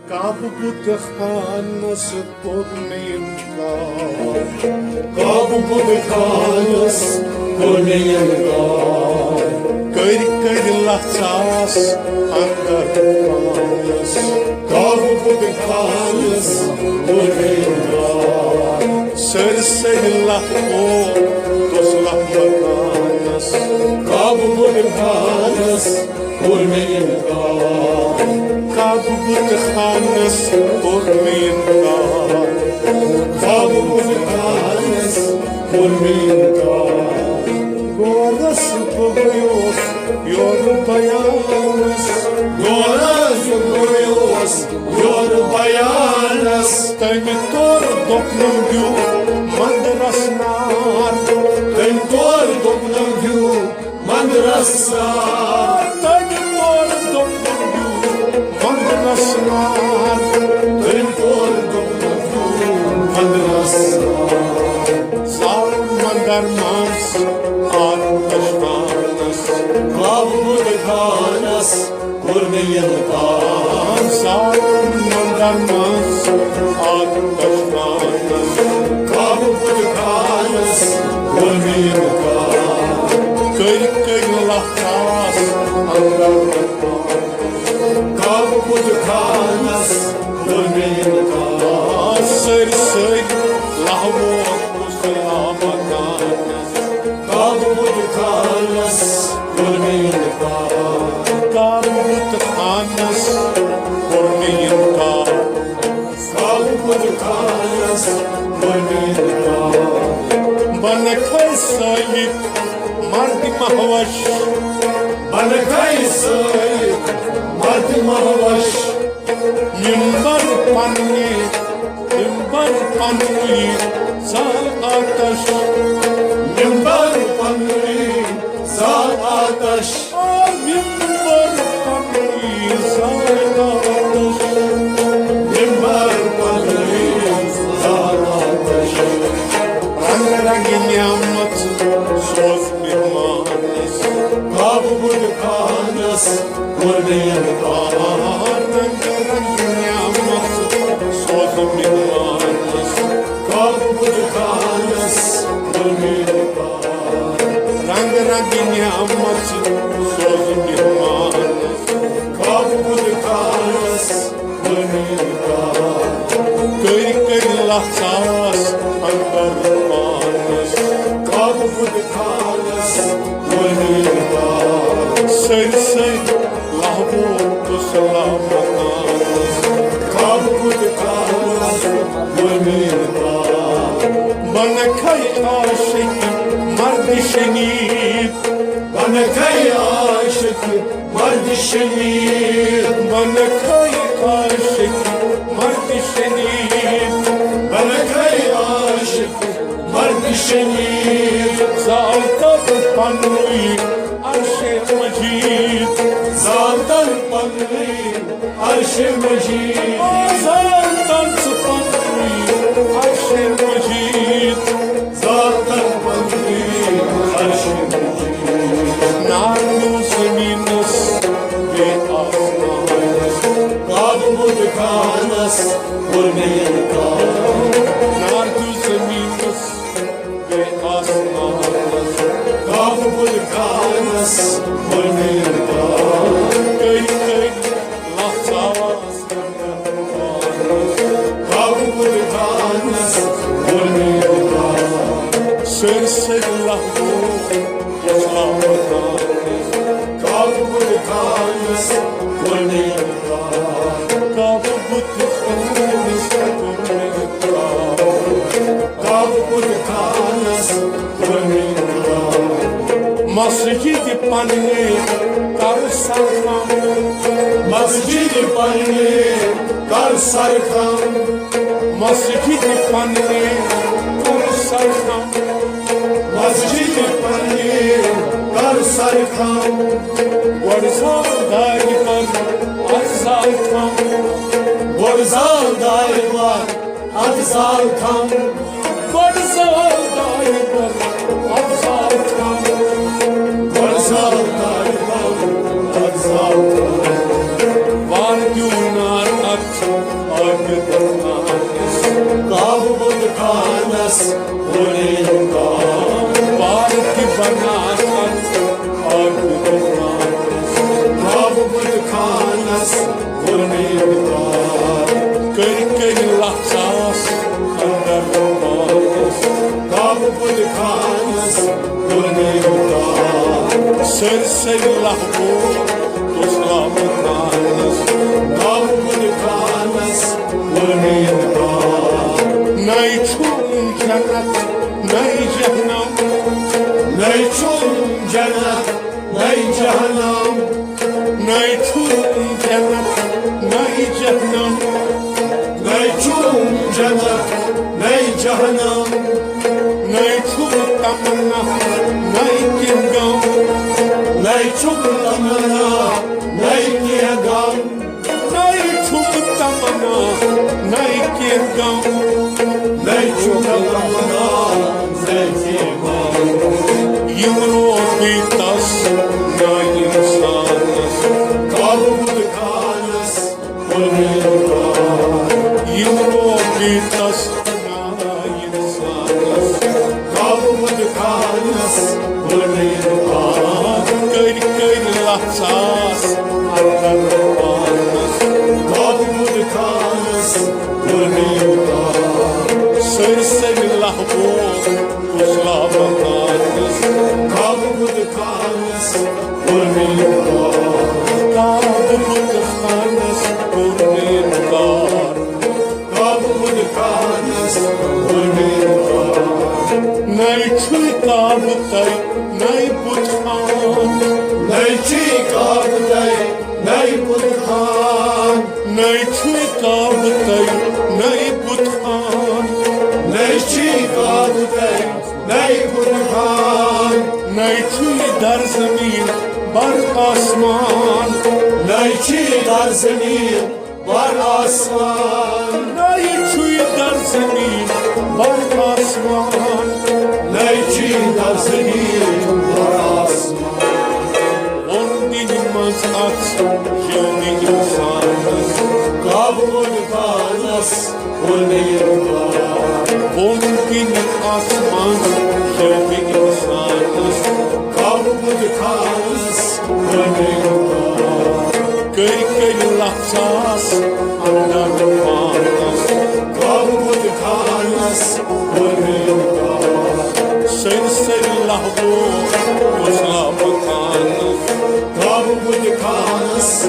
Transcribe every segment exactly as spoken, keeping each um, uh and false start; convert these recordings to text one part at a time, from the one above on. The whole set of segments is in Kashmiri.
کعبہٕ بُتہٕ خانس کوٚر مےٚ انکار۔ کعبہٕ بُتہٕ خانس کوٚر مےٚ انکار۔ کٔرۍ کٔرۍ لژھ آس اندر پانس۔ کعبہٕ بُتہٕ خانس کوٚر مےٚ انکار۔ سٲرسٕے لکھ اوس لکھ مکانس۔ کعبہٕ بُتہٕ خانس کوٚر مےٚ انکار۔ کعبہٕ بُتہٕ خانس کوٚر مےٚ انکار۔ کعبہٕ بُتہٕ خانس کوٚر مےٚ انکار۔ گورس بہٕ گوٚیوس یورٕ بیانس۔ گورس بہٕ گوٚیوس یورٕ بیانس۔ تٔمۍ توٚر دوٚپنم دیو مندرس نار۔ تٔمۍ توٚر دوٚپنم دیو مندرس نار۔ تٔمۍ توٚر دوٚپنم دیو مندرس نار۔ تٔمۍ توٚر دوٚپنم دیو مندرس نار۔ زال مندر منٛز آتش خانس۔ کعبہٕ بُتہٕ خانس کوٚر مےٚ انکار۔ زال مندر منٛز آتش خانس۔ کعبہٕ بُتہٕ خانس کوٚر مےٚ انکار۔ کٔرۍ کٔرۍ لچھ آس اندر۔ کعبہٕ بُتہٕ خانس کوٚر مےٚ انکار۔ سٲرۍ سٲرۍ لہوو کُس لامکانس۔ کعبہٕ بُتہٕ خانس کوٚر مےٚ انکار۔ کعبہٕ بُتہٕ خانس کوٚر مےٚ انکار۔ کعبہٕ بُتہٕ خانس کوٚر مےٚ انکار۔ بنکھے سٲلِک مرد مہوش۔ بنکھے سٲلِک مرد مہوش۔ ممبر پننہِ، ممبر پننہِ زال آتش۔ ممبر پننہِ زال آتش۔ آ، ممبر پننہِ زال آتش۔ ممبر پننہِ زال آتش۔ رنگ رنگ نعمت سوز مہمانس۔ کعبہٕ بُتہٕ خانس کوٚر مےٚ انکار۔ رنگ رنگ نعمت سوز مہمانس۔ کعبہٕ بُتہٕ خانس کوٚر مےٚ انکار۔ رنگ رنگ نعمت سوز مہمانس۔ کعبہٕ بُتہٕ خانس کوٚر مےٚ انکار۔ کٔرۍ کٔرۍ لچھ آس اندر پانس۔ کعبہٕ بُتہٕ خانس کوٚر مےٚ انکار۔ سٲرۍ سٲرۍ لہوو تہٕ سلام مکانس۔ کعبہٕ بُتہٕ خانس کوٚر مےٚ انکار۔ بنکھے عاشق مرد شنید۔ بنکھے عاشق مرد شنید۔ بنکھے عاشق مرد شنید۔ بنکھے عاشق مرد شنید۔ زال تر پننُے عرش مجید۔ زال تر پننُے عرش مجید۔ زال تر پننُے عرش مجید۔ زال تر پننُے عرش مجید۔ نار دیُت زمینس بیٚیہِ آسمانس۔ کعبہٕ بُتہٕ خانس کوٚر مےٚ انکار۔ نار دیُت زمینس بیٚیہِ آسمانس۔ کعبہٕ بُتہٕ خانس کوٚر مےٚ انکار۔ کٔرۍ کٔرۍ لچھ آس اندر پانس۔ کعبہٕ بُتہٕ خانس کوٚر مےٚ انکار۔ سٲرۍ سٲرۍ لہوو اسلام مکانس۔ کعبہٕ بُتہٕ خانس کوٚر مےٚ انکار۔ کعبہٕ بُتہٕ خانس کوٚر مےٚ انکار۔ کعبہٕ بُتہٕ خانس کوٚر مےٚ انکار۔ مسجد پننہِ کر سرخم۔ مسجد پننہِ کر سرخم۔ مسجد پننہِ کر سرخم۔ مسجد پننہِ کر سرخم۔ گۄڈٕ زال دارِ بر افضل تھم۔ گۄڈٕ زال دارِ بر افضل تھم۔ گۄڈٕ زال دارِ بر افضل تھم۔ گۄڈٕ زال دارِ بر افضل تھم۔ وار دیُن نار اتھ کعبہٕ بُت خانس وُنیُک تام۔ پارکہِ بناوان کعبہٕ بُت خانس۔ کعبہٕ بُت خانس وُنیُک تام۔ کٔرۍ کٔرۍ لژھ آس اندر پانس۔ کعبہٕ بُت خانس وُنیُک تام۔ سٲرسٕے لہبو تُس لامکانس۔ کعبہٕ بُت خانس وُنیُک تام۔ نَے چھُم جنت، نَے جہنم۔ نَے چھُم جنت، نَے جہنم۔ نَے چھُم جنت، نَے جہنم۔ نَے چھُم جنت، نَے جہنم۔ نَے چھُم تمنا، نَے کینٛہہ غم۔ نَے چھُم تمنا، نَے کینٛہہ غم۔ نَے چھُم تمنا، نَے کینٛہہ غم۔ نَے چھُم تمنا، نَے کینٛہہ غم۔ یِم روپی تس نَے اِنسانس۔ کعبہٕ بُت خانس وُنیُک تام۔ یِم روپی تس نَے اِنسانس۔ کعبہٕ بُت خانس وُنیُک تام۔ کٔرۍ کٔرۍ لژھ آس اندر پانس۔ کعبہٕ بُت خانس وُنیُک تام۔ سٲرسٕے لہبو تُس لامکانس۔ کعبہٕ بُت خانس وُنیُک تام۔ کعبہٕ بُت خانس وُنیُک تام۔ کعبہٕ بُت خانس وُنیُک تام۔ نَے چھُے کعبہٕ تَے، نَے بُت خان۔ نَے چھُے کعبہٕ تَے، نَے بُت خان۔ نَے چھُے کعبہٕ تَے، نَے بُت خان۔ نَے چھُے کعبہٕ تَے، نَے بُت خان۔ نَے چھُے در زمین، بر آسمان۔ نَے چھُے در زمین، بر آسمان۔ نَے چھُے در زمین، بر آسمان۔ نَے چھُے در زمین، بر آسمان۔ ووٚن دِلہِ منٛز اَژھ شٲدی اِنسانس۔ کعبہٕ بُت خانس وُنیُک تام۔ ووٚن دِلہِ اَژھ منٛز شٲدی اِنسانس۔ کعبہٕ بُت خانس وُنیُک تام۔ کٔرۍ کٔرۍ لژھ آس اندر پانس۔ کعبہٕ بُت خانس وُنیُک تام۔ سٲرسٕے لہبو تُس لامکانس۔ کعبہٕ بُت خانس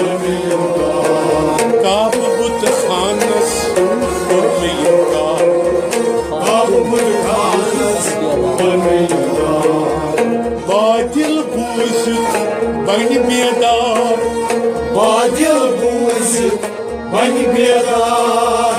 وُنیُک تام۔ کعبہٕ بُت خانس وُنیُک تام۔ کعبہٕ بُت خانس وُنیُک تام۔ بادل بوٗزِتھ بنہِ بیدار۔ بادل بوٗزِتھ بنہِ بیدار۔